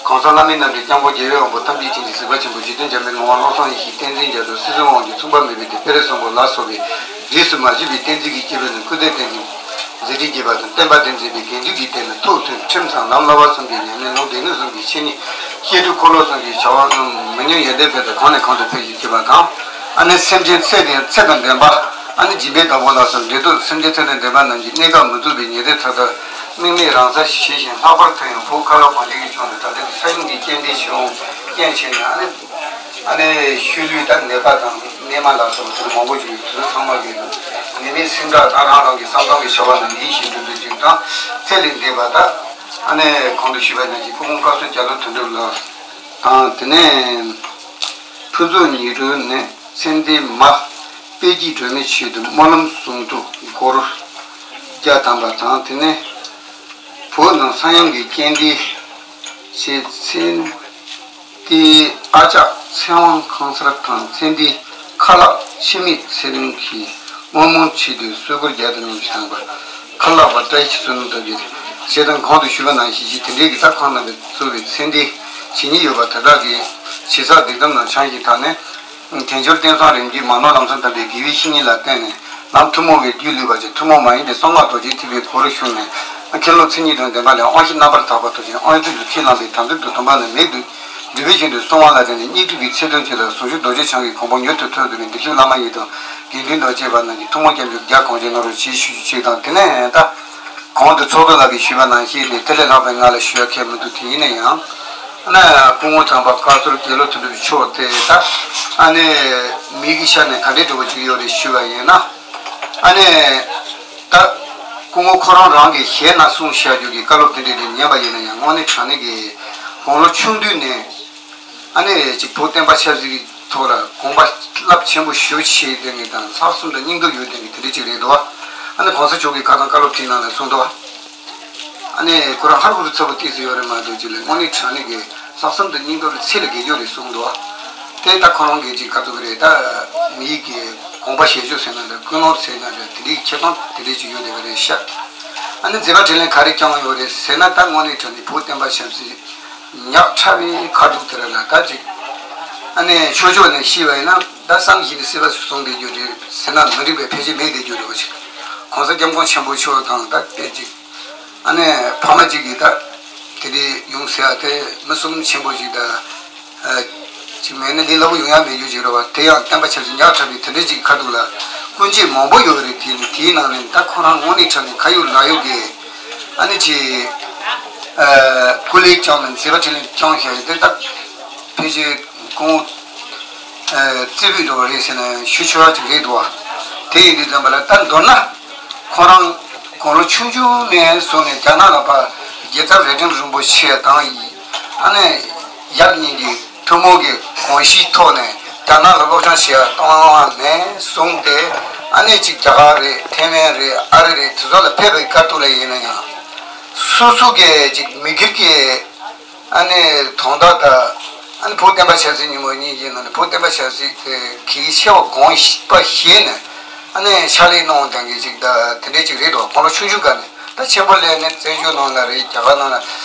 གོང་ས་བླ་མའི་རྣམ་འདྲེན་སྐྱབས་མགོན་རྒྱལ་བའི་དབང་པོ་ཐམས་ཅད་མཁྱེན་ཅིང་གཟིགས་པ་ཆེན་པོ་འཇིག་རྟེན་འཇམ་དཔལ་ངག་དབང་བློ་བཟང་ཡེ་ཤེས་བསྟན་འཛིན་རྒྱ་མཚོ་སྲིད་གསུམ་དབང་གྱུར་མཚུངས་པ་མེད་པའི་དེ་སྤེལ་རེས་གསུམ་པོ་ལ་སོགས་པའི་རིས་སུ་མ་ཆད་པའི་བསྟན་འཛིན་གྱི་སྐྱེས་བུ་རྣམས་སྐུ་ཚེ་བརྟན་ཅིང་མཛད་འཕྲིན་རྒྱས་པ་དང་། བསྟན་པ་དེ་འཛིན་པའི་དགེ་འདུན་གྱི་སྡེ་ནི་ཐུགས་མཐུན་ཁྲིམས་གཙང་ལམ་བསླབ་པ་གསུམ་གྱི་ཉམས་ལེན། ལུང་སྡེ་སྣོད་གསུམ་གྱི་འཆད་ཉན། བཤད་སྒྲུབ་འཁོར་ལོ་གསུམ་གྱི་བྱ་བ་རྣམས་མི་ཉམས་ཡོན་ཏན་སྤེལ་ཏེ་གོང་ནས་གོང་དུ་འཕེལ་ཞིང་རྒྱས་པ་དང་། ཨ་ནི་སེམས་ཅན་ཚེ་དང་ཚེ་དང་ལྡན་པ། ཨ་ནི་སྦྱིན་པའི་བདག་པོ་ལ་སོགས་འབྲེལ་གཏུག་སེམས་ཅན་ཚེ་དང་ལྡན་པ་རྣམས་ཀྱི་གནས་སྐབས་མི་བཏུབ་པའི་ཉེ་རིང་ཐར་ཐབས་དམིགས་མེད་རང་སར་ཞི་ཞིང་ལྷག་པར་དུ་ཡང་བོད་ཁ་ལ་གོང་ཆེན་གྱི་ཕྱོགས་ནས་ད་ལྟའི་ས་ཡོམ་གྱི་རྐྱེན་འདས་བྱུང་རྐྱེན་བྱས་ནས། ཨ་ནི་ཨ་ནི་ཤུལ་ལུས་དང་ནད་པ་དང་ནད་མ་ལ་སོགས་དེ་མང་པོ་བྱུང་བའི་དུས་ཚོད་ཚང་མ་གི་ནད་མེད་སེམས་དྲག་དང་། རང་རང་གི་བསམ་བཏང་གི་བྱ་བ་རྣམས་ཡིད་བཞིན་འགྲུབ་པའི་ཚུལ་དང་། ཚེ་ལས་འདས་པ་དང་། ཨ་ནི་གོང་དུ་ཞུས་པ་ནང་བཞིན་སྐུ་ངོ་བཀའ་ཟུར་རྒྱ་ལོ་དོན་གྲུབ་ལགས་དང་། དེ་ནས་ཕུན་ཚོགས་ཉི་སྒྲོན་ནས་ཚེ་འདས་མ་དཔལ་སྐྱིད་སྒྲོལ་མའི་ཆེད་དུ་སྨོན་ལམ་གསུང་དུ་སྒོར་བརྒྱ་བཏང་བ་དང་། དེ་ནས་བོད་ནང་ས་ཡོམ་གྱི་རྐྱེན་འདས་ཆེད་ཚེ་འདས་ཨ་ཅག་ཚེ་དབང་ཁང་གསར་དང་། ཚེ་འདས་ཁ་ལག་འཆི་མེད་ཚེ་རིང་གིས་སྔོན་མོ་ཆེད་དུ་གསོལ་སྒོར་བརྒྱ་དང་ཉི་ཤུ་བཏང་བ། ཁ་ལག་པ་བཀྲ་ཤིས་བསོད་ནམས་སྟོབས་རྒྱས་ཞེས་དང་། གོང་དུ་ཞུས་པ་ནང་བཞིན་ཞིག་དེ་འདྲའི་གི་ད་ཁོང་རྣམ་པས་གཙོས་པའི་ཚེ་འདས་ཇི་སྙེད་ཡོད་པ་དེ་དག་གིས་ཞེ་ས་སྡིག་དམ་རྣམས་བྱང་ཞིང་དག་ནས། དལ་འབྱོར་རྟེན་བཟང་རིམ་གྱིས་མ་ནོར། ལམ་བཟང་དམ་པའི་དགེ་བའི་བཤེས་གཉེན་ལ་བརྟེན་ནས། ལམ་ཐུན་མོང་བའི་རྒྱུས་བསླུས་པ་ཅིག་ཐུན་མོང་མ་ཡིན་པའི་གསང་སྔགས་རྡོ་རྗེ་ཐེག་པའི་སྒོ་རུ་ཞུགས་ནས། མཁན་སློབ་མཚན་ཉིད་དང་ལྡན་པ་ལས་དབང་བཞི་རྣམ་པར་དག་པ་ཐོབ་ཅིང་། དབང་ཕྱུག་ཏུ་ཁས་བླངས་པའི་དམ་ཚིག་ཏུ་སྡོམ་པ་རྣམས་མེད་དུ་སྒྲུབ་པའི་ཞིང་དུ་སོང་བ་ལ་བརྟེན་ནས། སྙིགས་དུས་ཀྱི་ཚེ་དོན་ཆེད་དུ་ཟུང་འཇུག་རྡོ་རྗེ་འཆང་གི་གོ་འཕང་མྱུར་དུ་ཐོབ་ཐུབ་པའི་བདེ་མཆོག་བླ་མ་ཡི་དམ། དགེ་འདུན་དང་བཅས་པ་རྣམས་ཀྱི་ཐུན་མོང་སྐྱབས་འཇུག་རྒྱ་གོང་ཆེན་གནང་རོགས་ཞེས་ཞུ་རྒྱུ་ཅིག་དང་། དེ་ནས་ད་གོང་དུ་ཚོགས་གཙོ་ལགས་ཀྱིས་ཞུས་པ་ནང་བཞིན་ཏེ་དེ་ལས་ལྷག་པའི་ང་ལ་ཞུ་ཡ་གང་ཡང་མི་འདུག་དེ་ཡིན་ན་ཡང་། ཨ་ནི་སྐུ་ངོ་དམ་པ་བཀའ་ཟུར་དགེ་སློབ་དོན་གྲུབ་མཆོག་དེ་ད་ཨ་ནི་མི་གི་ཤ་ནས་ག་འདྲའི་འདྲ་བོ་ཅིག་ཡོད་རེད་ཞུས་པ་ཡིན་ན། ཨ་ནི་ད་སྐུ་ངོ་ཁོ་རང་རང་གི་ཞལ་ནས་གསུངས་བཞག་རྒྱུ་གི་བཀའ་སློབ་དེ་འདྲ་དེ་ཉན་པ་ཡིན་ན་ཡང་། དངོས་གནས་དྲང་གནས་ཀྱི་དགུང་ལོ་ཆུང་དུས་ནས་ཨ་ནི་ཅིག་བོད་བསྟན་པ་ཆབ་སྲིད་ཀྱི་ཐོག་ལ་དགོངས་པ་རླབས་ཆེན་པོ་ཞེ་པོ་ཅིག་བཞེས་བསྡད་མཁན་དང་། ལྷག་བསམ་དང་སྙིང་སྟོབས་ཡོད་བསྡད་མཁན་དེ་འདྲ་ཅིག་རེད་འདུག་ཨ་ནི་གོང་ས་མཆོག་གིས་ཁ་སང་བཀའ་སློབ་དེའི་ནང་ལ་གསུངས་འདུག་ཨ་ནི་ཁོ་རང་ཧ་རུ་ཧུ་རུ་ཚ་པོ་ཏོག་ཙམ་ཡོད་རེད་མ་གཏོགས། ཅིག་ལ་དངོས་གནས་དྲང་གནས་ཀྱི་ལྷག་བསམ་དང་སྙིང་སྟོབས་ཚད་ལས་བརྒལ་རྒྱུ་རེད་གསུངས་འདུག་དེ་ད་ཁོ་རང་གིས་ཅིག་ག་ཚོད་རེད། ད་མི་ཡི་གི་དགོངས་པ་བཞེས་ཕྱོགས་ཟེར་ན་འདྲ། ཀུན་སློང་ཟེར་ན་འདྲ། དེ་འདྲའི་ཁྱད་སྟོང་དེ་འདྲའི་ཅིག་ཡོད་བསྡད་པ་རེད་ཤག་ཨ་ནི་མཛད་པ་འཕྲིན་ལས་ག་རེ་བསྐྱངས་ཡོད་རེད་ཟེར་ན། ད་དངོས་གནས་དྲང་གནས་བོད་བསྟན་པ་ཆབ་སྲིད་ཉག་ཕྲ་བའི་ཁ་ཐུག་དེ་ར་ལ་ད་ཅིག་ཨ་ནི་ཆོས་ཕྱོགས་ནས་ཤེས་པ་ཡིན་ན། ད་བསམ་བཞིན་དུ་སྲིད་པ་སུ་སོང་བསྡད་རྒྱུ་རེད་ཟེར་ན་མི་འགྲིག་པའི་ཕལ་ཆེར་མེད་བསྡད་རྒྱུ་རེད་བ། ཅིག་གོང་ས་སྐྱབས་མགོན་ཆེན་པོ་མཆོག་དང་ད་དཔེ་ཅིག་ཨ་ནི་ཕ་མ་གཅིག་གིས་ད་དེ་འདྲའི་ཡོང་ཟེར་ཡ་དེ་མི་གསུམ་ཆེན་པོ་ཞིག་ད་ཅིག་མེད་ན་འདི་ལྟ་བུ་ཡོང་ཡ་མེད་རྒྱུ་ཅིག་རེད་བ། དེ་ཡང་བསྟན་པ་ཆབ་སྲིད་ཉག་ཕྲ་བའི་དེ་འདྲ་ཅིག་ཁ་ཐུག་ལ་སྐུ་མཆེད་མང་པོ་ཡོད་རེད། དེ་ནི་དེའི་ནང་ནས་ད་ཁོ་རང་དངོས་གནས་དྲང་གནས་ཁ་ཡོད་ལག་ཡོད་ཀྱི་ཨ་ནི་ཅིག་སྐུ་ལས་བསྐྱངས་ནས་མཛད་པ་འཕྲིན་ལས་བསྐྱངས་བཞག་ཡོད་དེ། ད་ཕལ་ཆེར་སྐུ་ངོ་རྩེ་ཕུད་འགྲོ་བ་རེད་ཟེར་ན་ཞུ་ཆོག་ཡ་ཅིག་རེད་འདུག་བ། དེ་ཡིན་དུས་ཙམ་པ་ལ་ད་མདོར་ན། ཁོ་རང་དགུང་ལོ་ཆུང་ཆུང་ནས་བཟུང་ནས་རྒྱ་ནག་ལ་ཕར་རྒྱལ་ཚབ་རྭ་སྒྲེང་རིན་པོ་ཆེ་དང་ཡི་ཨ་ནེ་ཡབ་གཉིས་ཀྱི་ཐུན་མོང་གི་དགོངས་གཞིའི་ཐོག་ནས་རྒྱ་ནག་ལ་སློབ་སྦྱོང་བྱེད་ཡ་གཏོང་བ་ནས་བཟུང་སྟེ། ཨ་ནེ་གཅིག་རྒྱ་གར་རེད། ཐའེ་ཝན་རེད། ཨ་རི་རེད། དེ་ཚོ་ལ་ཕེབས་པའི་སྐབས་དུས་ལ་ཡིན་ན་ཡང་། སོ་སོ་གི་གཅིག་མི་སྒེར་གྱི་ཨ་ནི་དོན་དག་དང་། ཨ་ནི་བོད་བསྟན་པ་ཆབ་སྲིད་ཉིན་མོ་གཉིས་ཀྱི་ནང་ནས་བོད་བསྟན་པ་ཆབ་སྲིད་དེ་གལ་ཆེ་བ་དགོངས་པ་བཞེས་ནས་ཨ་ནི་ཕྱག་ལས་གནང་བ་དང་གི་ཅིག་ད་དེ་འདྲའི་ཅིག་རེད་འདུག་དགུང་ལོ་ཆུང་ཆུང་སྒང་ནས། ད་ཆེན་པོ་སླེབས་ནས་བཙན་བྱོལ་ནང་ལ་རེད། རྒྱ་གར་ནང་ལ་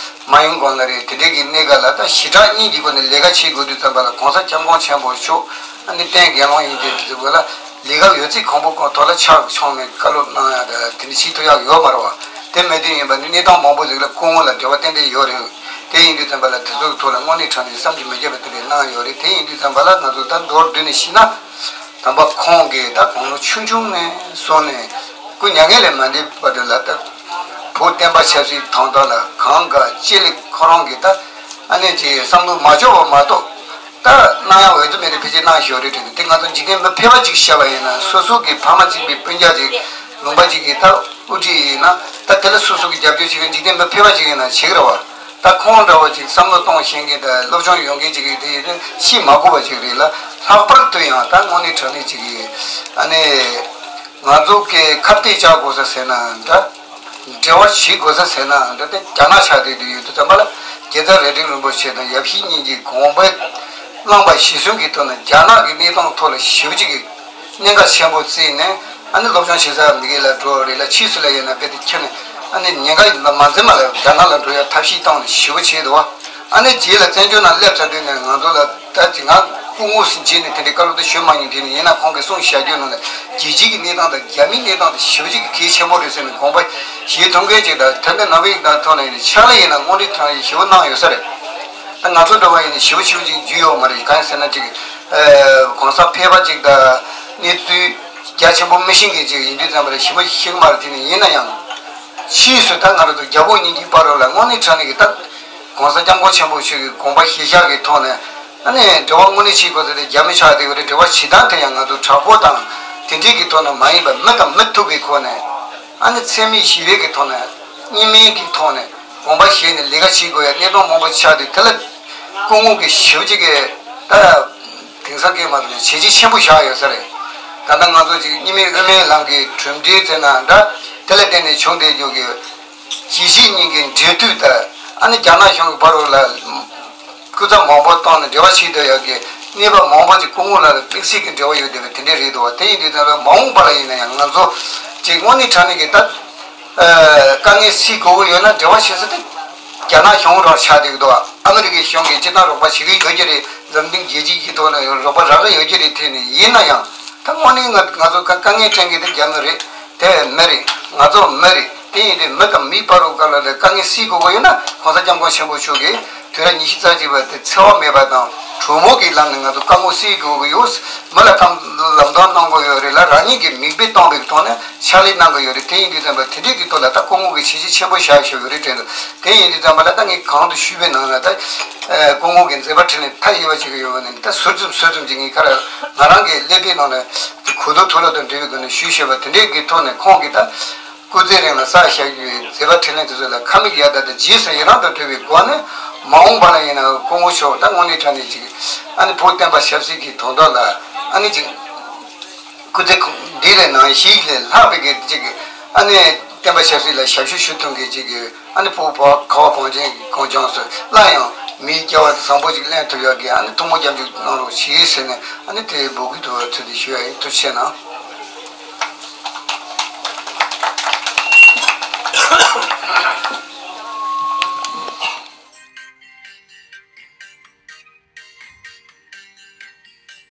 མ་ཡོང་གོང་ལ་རེད། དེ་འདྲའི་གི་གནས་སྐབས་ལ་ད་ཞི་དྲག་གཉིས་ཀྱི་སྒོ་ནས་ལས་ཀ་བྱེད་དགོས་དུས་ཙམ་པ་ལ་གོང་ས་སྐྱབས་མགོན་ཆེན་པོ་མཆོག་ཨ་ནི་བསྟན་རྒྱལ་དབང་ཡིན་གྱི་དུས་ཚོད་ལ་ལས་ཀ་ཡོད་ཚད་གོང་བུ་གོང་ཐོག་ལ་ཆགས་ཆོག་མེད་བཀའ་སློབ་གནང་ཡ་ད་དེ་འདྲ་བྱེད་ཐུབ་ཡག་ཡོད་མ་རེད་བ། དེ་མེད་དུས་ཡིན་པ་ནི་གནས་སྟངས་མང་པོ་ཞིག་ལ་སྐུ་ངོ་ལ་འབྲེལ་བ་ཏན་ཏན་ཡོད་རེད། དེ་ཡིན་དུས་ཙམ་པ་ལ་དེ་ཚོའི་ཐོག་ལ་དངོས་གནས་དྲང་གནས་བསམ་གྱིས་མི་ཁྱབ་པ་དེ་འདྲ་གནང་ཡོད་རེད། དེ་ཡིན་དུས་ཙམ་པ་ལ་ང་ཚོ་ད་མདོར་བསྡུས་ནས་ཤེས་ན། དམ་པ་ཁོང་གིས་ད་དགུང་ལོ་ཆུང་ཆུང་ནས་བཟུང་ནས་སྐུ་མྱ་ངན་ལས་མ་འདས་བར་དུ་ལ་ད་བོད་བསྟན་པ་ཆབ་སྲིད་དོན་དག་ལ་གང་དགའ་ཅི་ལེགས་ཁོ་རང་གིས་ད་ཨ་ནེ་ཅིག་བསམ་བློ་མ་འཇོག་པ་མ་གཏོགས་ད་གནང་ཡག་འོས་བསྡུ་མེད་དེ་ཕལ་ཆེར་གནང་ཞོར་རེད་དྲན། དེ་ང་ཚོ་འཇིག་རྟེན་མི་ཕལ་པ་ཅིག་བཤད་པ་ཡིན་ན། སོ་སོ་གི་ཕ་མ་གཅིག་པའི་སྤུན་ཀྱག་ཅིག་ལུང་པ་གཅིག་གི་ད་དབུ་ཁྲིད་ཡིན་ན། ད་དེ་ལ་སོ་སོ་གི་རྒྱབ་སྐྱོར་བྱེད་མཁན་འཇིག་རྟེན་མི་ཕལ་པ་ཅིག་ཡིན་ན་བྱེད་ཀྱི་རེད་བ། ད་ཁོང་འདྲ་བ་ཅིག་བསམ་བློ་གཏོང་ཤེས་མཁན་དང་སློབ་སྦྱོང་ཡོད་མཁན་ཅིག་གིས་དེ་ཡིན་ན་ཤེས་མ་དགོས་པ་ཅིག་རེད་ལ། ལྷག་པར་དུ་ཡང་ད་དངོས་གནས་དྲང་གནས་ཅིག་གིས་ཨ་ནི་ང་ཚོ་གི་ཁ་གཏད་བཅག་དགོས་ས་ཟེར་ན་འདྲ། འབྲེལ་བ་བྱེད་དགོས་ས་ཟེར་ན་འདྲ། དེ་རྒྱ་ནག་ཆགས་བསྡད་དུ་ཡོད་དུས་ཙམ་པ་ལ་རྒྱལ་ཚབ་རྭ་སྒྲེང་རིན་པོ་ཆེ་དང་ཡབ་གཞིས་གཉིས་ཀྱི་དགོངས་པ་བླངས་པ་གཞིར་བཟུང་གི་ཐོག་ནས་རྒྱ་ནག་གི་གནས་སྟངས་ཐོག་ལ་ཞེ་པོ་ཅིག་གི་གནད་འགག་ཆེན་པོ་བརྩིས་ནས། ཨ་ནི་སློབ་སྦྱོང་བྱེད་ས་མི་སྒེར་ལ་འགྲོ་བ་རེད་ལ། ཕྱིས་སུ་ལ་ཡིན་ན་རྦད་དེ་ཁྱོན་ནས་ཨ་ནི་ཉེན་ཁ་མ་འཛེམས་མ་ལ་རྒྱ་ནག་ལ་འགྲོ་ཡ་ཐབས་ཤེས་བཏང་ནས་ཞེ་པོ་བྱས་འདུག་བ། ཨ་ནི་རྗེས་ལ་བཙན་བྱོལ་ནང་སླེབས་ཚར་དུས་ནས་ང་ཚོ་ལ་ད་ཅི་ང་སྐུ་ངོ་ཟིན་བྱས་ནས་དེ་འདྲའི་བཀའ་སློབ་དེ་ཞུ་མ་མྱོང་། དེ་ནི་ཡིན་ན་ཁོང་གིས་གསུངས་བཞག་རྒྱུ་ནང་ལ་རྒྱལ་སྤྱིའི་གི་གནས་སྟངས་དང་རྒྱ་མིའི་གནས་སྟངས་དེ་ཞེ་པོ་ཅིག་གི་གལ་ཆེན་པོ་རེད་ཟེར་ནས་དགོངས་པ་བཞེས་ཐུབ་མཁན་ཅིག་དང་། དེ་འདྲ་ནང་པའི་དང་ཐོག་ནས་ཡིན་ན་ཕྱག་ལས་ཡིན་ན་དངོས་འབྲེལ་དྲང་ཞེ་པོ་གནང་ཡོད་ས་རེད། ད་ང་ཚོ་འདྲ་བ་ཡིན་ན་ཞེ་པོ་ཞེ་པོ་ཅིག་རྒྱུས་ཡོད་མ་རེད། གང་ཡིན་ཟེར་ན་ཅིག་ཨ་གོང་ས་ཕལ་པ་ཅིག་དང་གནས་ཚུལ་རྒྱ་ཆེན་པོ་མི་ཤེས་མཁན་ཅིག་ཡིན་དུས་ཙམ་པ་ལ་ཞེ་པོ་ཤེས་ཀྱི་མ་རེད། དེ་ནི་ཡིན་ན་ཡང་ཕྱིས་སུ་ད་ང་རང་ཚོ་རྒྱ་བོད་གཉིས་ཀྱི་བར་ལ་དངོས་གནས་དྲང་གནས་ཀྱི་ད་གོང་ས་སྐྱབས་མགོན་ཆེན་པོ་མཆོག་གི་དགོངས་པ་བཞེས་བཞག་གི་ཐོག་ནས་ཨ་ནི་འབྲེལ་བ་དངོས་གནས་བྱེད་དགོས་ས་དེ་རྒྱ་མི་ཆགས་བསྡད་ཡོད་རེད། འབྲེལ་བ་བྱེད་སྟངས་དེ་ཡང་ང་ཚོ་དྲག་པོ་དང་དེ་འདྲའི་གི་ཐོག་ནས་མ་ཡིན་པ་མི་དང་མི་ཐུག་པའི་སྒོ་ནས། ཨ་ནི་འཚེ་མེད་ཞི་བའི་གི་ཐོག་ནས་གཉིས་སྨན་གི་ཐོག་ནས་དགོངས་པ་བཞེས་ནས་ལས་ཀ་བྱེད་དགོས་ཡ་གནད་དོན་མང་པོ་ཆགས་དུས། དེ་ལ་སྐུ་ངོ་གི་ཞབས་ཕྱི་གི་ད་དེང་སང་གི་མ་གཏོགས་བྱས་རྗེས་ཆེན་པོ་བཞག་ཡོད་ས་རེད། ད་ལྟ་ང་ཚོ་ཅིག་གཉིས་སྨན་དབུ་མའི་ལམ་གྱི་གྲུབ་འབྲས་ཟེར་ན་འདྲ། དེ་ལ་བརྟེན་ནས་བྱུང་བསྡད་རྒྱུ་གི་རྒྱལ་སྤྱི་གཉིས་ཀྱི་འབྲེལ་མཐུད་དང་། ཨ་ནི་རྒྱ་ནག་གཞུང་གི་བར་ལ་སྐུ་ཚབ་མང་པོ་བཏང་ནས་འབྲེལ་བ་བྱེད་སྡོད་ཡག་གི་གནས་བབ་མང་པོ་ཅིག་སྐུ་ངོ་ལ་དམིགས་བསལ་གྱི་འབྲེལ་བ་ཡོད་བསྡད་པ་དེ་འདྲས་རེད་འདུག་བ། དེ་ཡིན་དུས་ཙམ་པ་མ་འོངས་པ་ལ་ཡིན་ན་ཡང་ང་ཚོ་ཅིག་དངོས་གནས་དྲང་གནས་ཀྱི་ད་དཀའ་ངལ་སེལ་དགོས་ཀྱི་ཡོད་ན་འབྲེལ་བ་བྱེད་ས་དེ་རྒྱ་ནག་གཞུང་རང་ཆགས་བསྡད་ཀྱི་འདུག་བ། ཨ་མི་རི་ཀའི་གཞུང་གིས་སྤྱིར་བཏང་རོགས་པ་བྱེད་ཀྱི་ཡོད་ཀྱི་རེད། འཛམ་གླིང་རྒྱལ་སྤྱི་གི་ཐོག་ནས་རོགས་པ་རག་གི་ཡོད་ཀྱི་རེད། དེ་ནི་ཡིན་ན་ཡང་ད་དངོས་གནས་ང་ང་ཚོ་དཀའ་དཀའ་ངལ་འཕྲད་མཁན་དེ་རྒྱ་མི་རེད། དེ་མི་རེད། ང་ཚོ་མི་རེད། དེ་ཡིན་དུས་མི་དང་མིའི་བར་དུ་ག་ལ་ལས་དཀའ་ངལ་སེལ་དགོས་ཀྱི་ཡོད་ན་གོང་ས་སྐྱབས་མགོན་ཆེན་པོ་མཆོག་གིས་དུས་རབས་ཉི་ཤུ་རྩ་གཅིག་པ་དེ་འཚེ་བ་མེད་པ་དང་གྲོས་མོལ་གྱི་ལམ་ནས་ང་ཚོ་དཀའ་ངལ་སེལ་དགོས་ཀྱི་ཡོད། མི་ལ་ཁམས་ལམ་སྟོན་གནང་དགོས་ཡོད་རེད་ལ། རང་ཉིད་ཀྱིས་མིག་དཔེ་སྟོན་པའི་ཐོག་ནས་ཕྱག་ལས་གནང་དགོས་ཡོད་རེད། དེ་ཡིན་དུས་ཙམ་པ་དེ་འདྲས་ཀྱི་ཐོག་ལ་ད་སྐུ་ངོ་གིས་བྱས་རྗེས་ཆེན་པོ་བཞག་བཞག་ཡོད་རེད་དྲན་འདུག་དེ་ཡིན་དུས་ཙམ་པ་ལ་ད་ངས་གོང་དུ་ཞུས་པའི་ནང་ལ་ད་སྐུ་ངོ་གི་མཛད་པ་འཕྲིན་ལས་མཐའ་ཡས་པ་ཅིག་ཡོད་པ་ནི་ད་ཟུར་ཙམ་ཟུར་ཙམ་ཅིག་ངས་ཁ་ར་ང་རང་གི་ཀླད་པའི་ནང་ལ་གོ་རྟོགས་ཐོག་ལ་དང་འབྲེལ་བའི་སྒོ་ནས་ཞུས་བཞག་པ་དེ་འདྲས་ཀྱི་ཐོག་ནས། ཁོང་གིས་ད་སྐུ་ཚེ་རིང་ལ་བསགས་བཞག་རྒྱུའི་མཛད་པ་འཕྲིན་ལས་དེ་ཚོ་ལ་ཁ་མིག་ཡར་ལྟ་དང་རྗེས་སུ་ཡི་རང་དང་འབྲེལ་བའི་སྒོ་ནས་མ་འོངས་པ་ལ་ཡིན་ན་སྐུ་ངོ་མཆོག་ད་དངོས་གནས་དྲང་གནས་ཅིག་ཨ་ནི་བོད་བསྟན་པ་ཆབ་སྲིད་ཀྱི་དོན་དག་ལ་ཨ་ནི་ཅིག་སྐུ་ཚེ་འདི་ལས་ནང་བཞིན་ལས་ལྷག་པའི་གི་ཅིག་ཨ་ནི་བསྟན་པ་ཆབ་སྲིད་ལ་ཞབས་ཞུ་ཞུ་ཐུབ་མཁན་ཅིག་གི་ཨ་ནི་བོད་བ་ཁ་བ་གངས་ཅན་གངས་ལྗོངས་སུ་སླར་ཡང་མིའི་སྐྱེ་བ་བཟང་པོ་ཅིག་ལེན་ཐུབ་ཡག་གི་ཨ་ནི་ཐུགས་སྨོན་སྐྱབས་འཇུག་གནང་རོགས་ཞེས་ཟེར་ནས་ཨ་ནི་དེ་འབོད་སྐུལ་དུ་ཚུལ་དུ་ཞུ་ཡ་ཡིན། ཐུགས་རྗེ་གནང་།